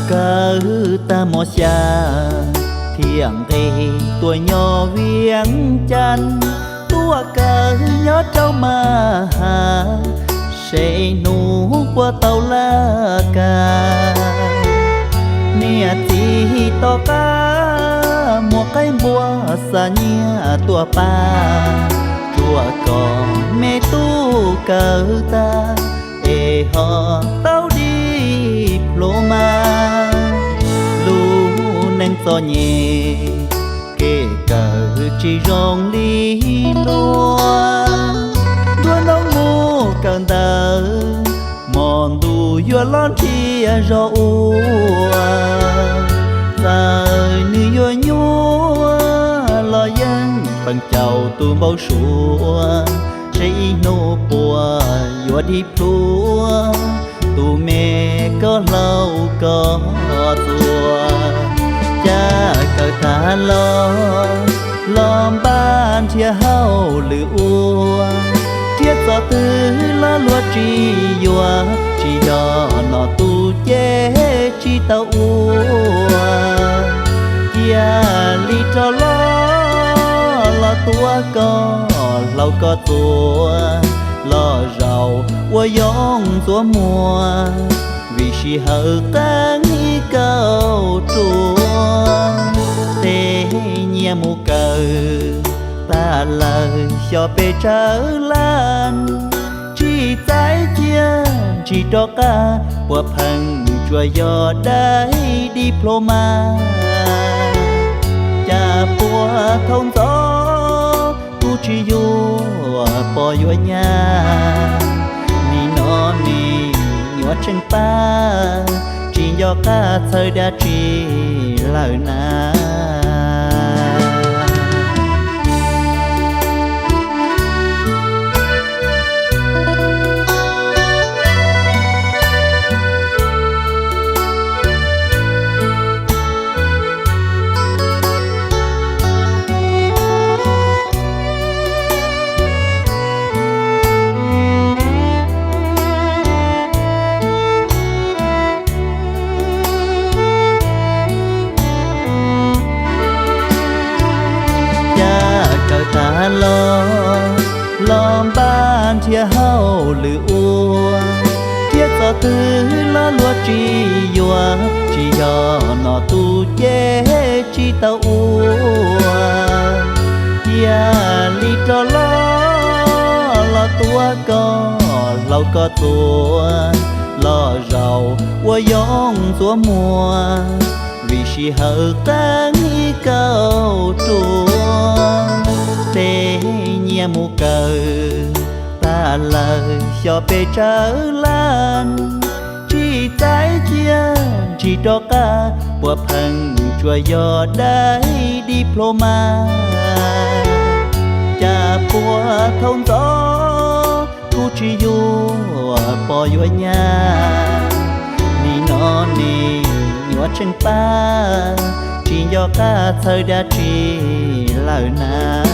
Kawm tag mos xya thiaj nqis tuaj nyob Vias Cas, tuaj kawm nyob rau Mas Has, seb hnub puas tau laj kas. Niam txiv tom qab muaj qaib npua xa nyiaj tuaj pab, tsuas kom me tub kawm tag es ho tau diploma. Lub neej txom nyem, kev kawm tsis zoo li luag, nruab hnub mus kawm ntawv, hmo ntuj yuav los nrhiav zog ua. Txawm nws yuav nyuaj los yeej feem caum tus npau suav, seb ib hnub puas yuav dig plhuav tus me koj hlau koj txuas. Cas kawm tag los, los npaj nrhiav hauj lwm ua, thiab txog twg los luag tsis yuav, tsis yog nom tus ces tsis tau ua. Cia li rov los, los tuav koj hlau koj txuas, los zaum ua yoov ntxuav muag, vim sij hawm qee ib kauj ruam. Tej nyiaj mus kawm tag lawm xyov pes tsawg lab, tsis txaus cia ntsis rov qab, puas pheej tsuas yog daim diploma. Cas puag thaum ntxov kuv tsis yuav pog yuav nyab, nim no me nyuam tsheej pab, tsis nco qab txhawj dab tsi lawm na. Cas kawm tag los, los npaj nrhiav hauj lwm ua, thiab txog twg los luag tsis yuav, tsis yog nom tus ces tsis tau ua. Cia li rov los, los tuav koj hlau koj txuas, los zaum ua yoov ntxuav muag, vim sij hawm qee ib kauj ruam. Tej nyiaj mus kawm tag lawm xyov pes tsawg lab, tsis txaus cia ntsis rov qab, puas pheej tsuas yog daim diploma. Cas puag thaum ntxov kuv tsis yuav pog yuav nyab, nim no me nyuam tsheej pab, tsis nco qab txhawj dab tsi lawm na.